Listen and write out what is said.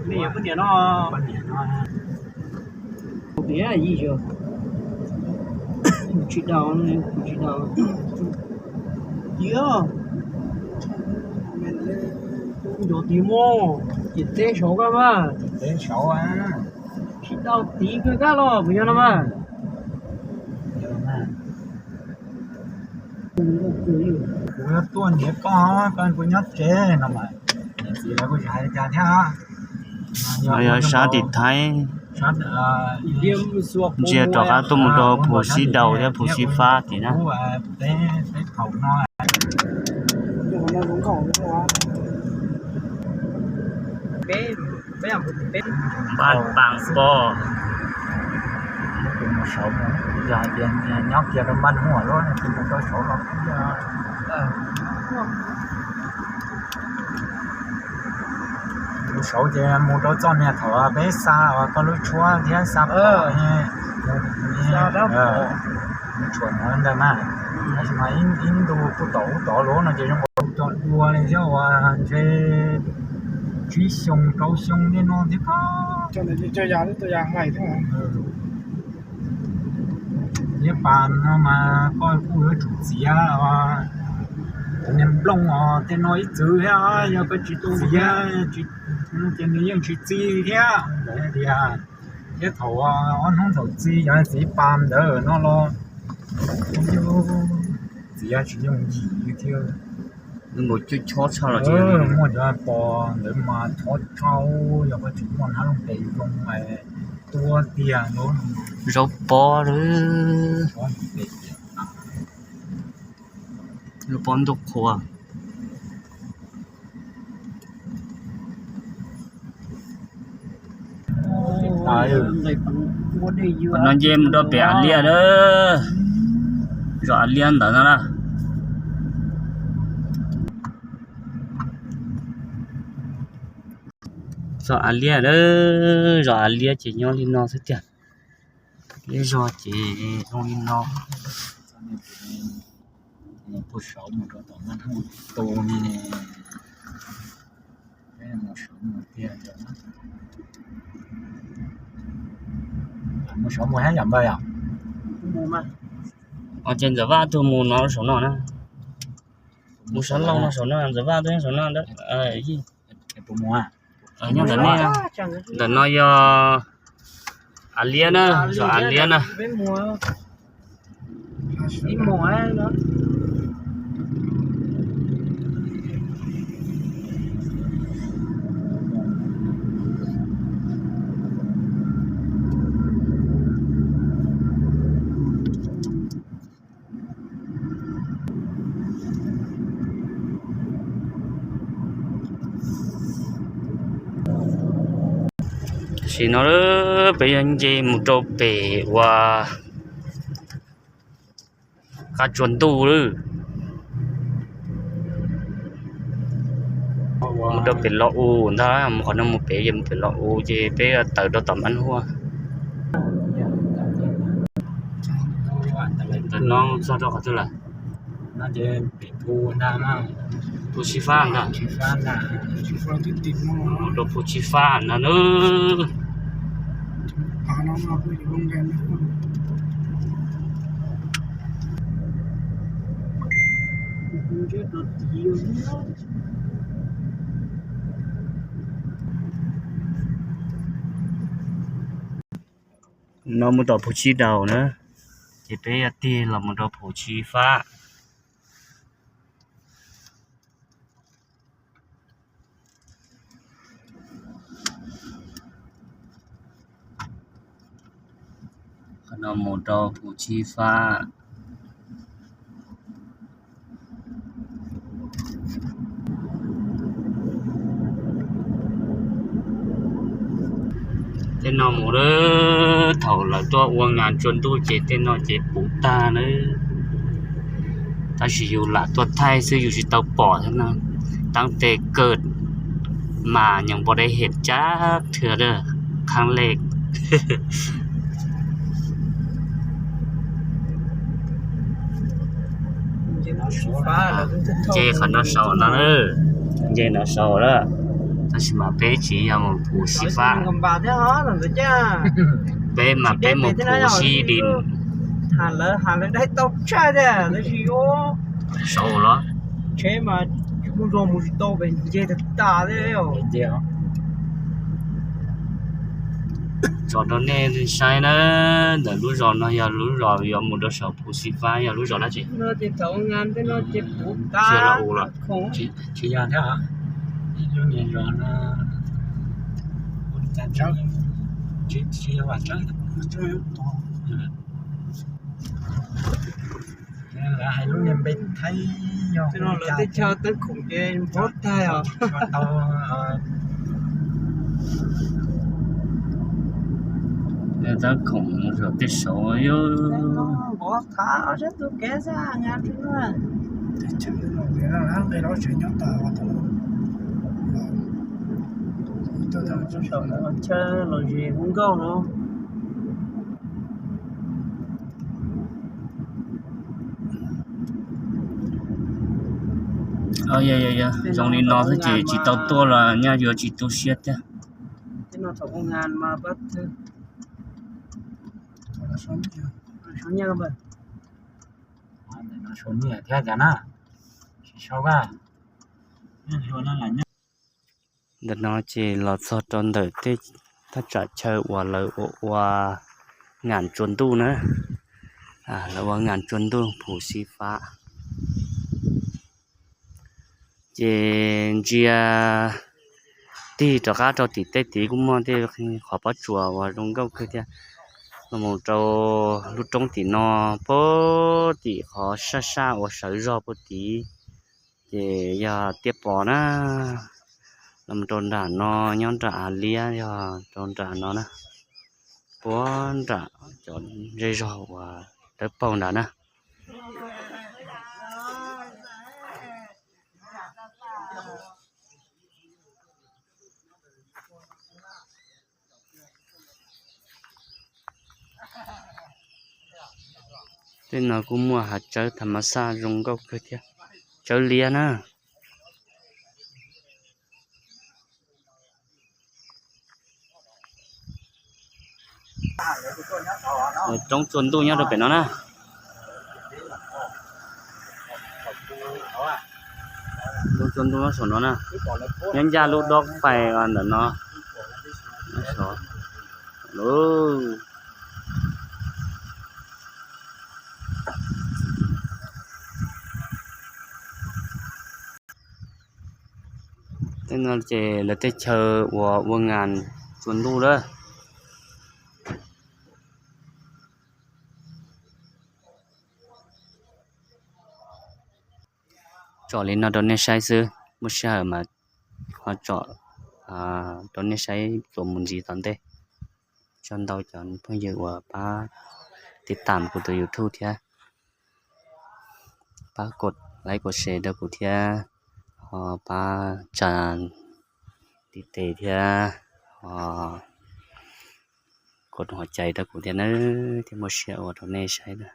Poj niam no, poj niam no, kuv tias yij yog, kuv tsis daus, kuv tsis daus. Tiag, nco tiv mog, ces teb saud koj mas. Teb saud a. Tsis daus tiv kawg kab los puas yog no mas. Kuv yuav tuaj nrhiav koj, koj puas nyob tsev no mas. Niam txiv lawv kuj tsis hais li cas thiab. No yog sab tim Thaib, ntsia rov qab tuaj mus rau Phu Sib Daus thiab Phu Sib Fab tim na. Npaj Paas Pog. Yog hais tias nyob kiag rau Npaj Huam lawm ces mus rau saud los thiab. Mus saud ces mus rau txoj niag thaum peb xa koj lub tshuab thiab xa pom, mus tshuam ntawd mas, tab sis mas ib ntu kuj tom ub tom luv no ces zoo nkaus cov dua li xyov uas ntshe tsib xyoo rau xyoo li no thiab. Thiab pas no mas koj kuj yuav tsum txiav cov niag nplooj os, tej no ib txwv thiab, yog koj tsis txiav ces nws yeej tsis txi thiab. Ntawd tias thiab thaum ob hnub thaum txi yog txiv pas ntawd no los txiav tsis yooj yim li thiab. Nkaus cov chob tshaj los muaj cov pos ntawd mas chob tshaj, yog koj tsis muaj hnab looj pes zoo mas tuab tiag. Zaub pob, zaub pob ntuj qhua. No nce mus rau pem Av Liaj na, zos Av Liaj ntawd no na. Zos Av Liaj na, zos Av Liaj ces nyob li no xwb tiag. Ib zos ces zoo li no. Mus saud mus rau tom Naj Hauj tu ne, mus saud mus tiag. Mus saud mus hab yom npawg yom? Ces Ntxawm Vaj tug mus no saum no na. Mus sab laug no saum no, Ntxawm Vaj tug saum no. Nyob ntawm no yog Av Liaj na, zos Av Liaj na. Tam sim no peb yuav nce mus rau pem uas qab tsua ntuj lawm. Mus rau pem Los Us ntag, mus qhov no mus pem, mus pem Los Us ces peb tawm rau tom Npab Huaj. Ntawm no txog rau qhov twg lawm? Phu Tshib Fab ntag. Mus rau Phu Tshib Fab ntag na. No mus tom Phu Tshib Daus na, ces peb yuav tig los mus rau Phu Tshib Fab. Qhov no mus rau Phu Tshib Fab. Tej no mus lawm, thaum lawv tuaj ua nas tsua ntuj ces tej no ces puv tag na. Tab sis yus lam tuaj thaij xwb yus tsis tau pom thiab na. Tab tes kawg mas nyob npau dej hem cab thwv khab lej. Nce qhov no saum no, nce no saum lawm. Tab sis mas peb tsis yog mus phuv xib fab, peb mas peb mus phuv xib di. Saud los tso rau nej saib na. Ntawm lub zos no yog lub zos yuav mus rau saum phuv xib fab, yog lub zos dab tsi? Tsis yog thiab, lub niag zos no, tsis yog Vam Tsawb, lawv hais lub niag npe Thaib, yog lawv teb chaws Teeb Khoom ces npov tag os. Teeb Khoom mus rau tej saud, npov thav ob sab tus kev xwb. Chaw los zes hu nkauj no. Yog zoo li no xwb ces tsis tau tuaj los nyaj yuav tsis tu siab thiab. Thiab cas na, ntawm no ces los txog rau ntawm tej thaj tsam chaw uas lawv ua, ua ngam tsua ntuj na. Lawv ua ngam tsua ntuj phuv xib fab. Ces ntsia tig rov qab rau tim tej tid kuj muaj tej qhov pob tsuas uas zoo nkauj kawg thiab. Los mus rau lub roob tim no, puag tim qhov saj saj uas sawv zog puag tid, ces yog Tiaj Pov na. Los mus rau nram no, nyob nram hav liab yog rau nram no na, puag nram cov zej zog uas dawb paug nrad na. Tej no kuj muaj hav tsawb tham mas xaj zoo nkauj kawg thiab, tsawb liab na. Roob tsua ntuj nyob rau pem no na. Roob tsua ntuj nyob saum no na, nyob ncaj lub dob pais ntawm no. Tej no ces lawv tej chaw uas ua ngam tsua ntuj lawm. Tsom li no rau nej saib xwb, muaj sij hawm mas ho tsom rau nej saib txuas mus ntxiv tom ntej. Tsaug ntau cov phooj ywg uas pab tiv tam kuv tus YouTube thiab, pab kos like kos share rau kuv thiab, ho pab tsa ntiv tes thiab, ho kos hauv cai rau kuv thiab nawb, thiab muaj sij hawm ua rau nej saib na.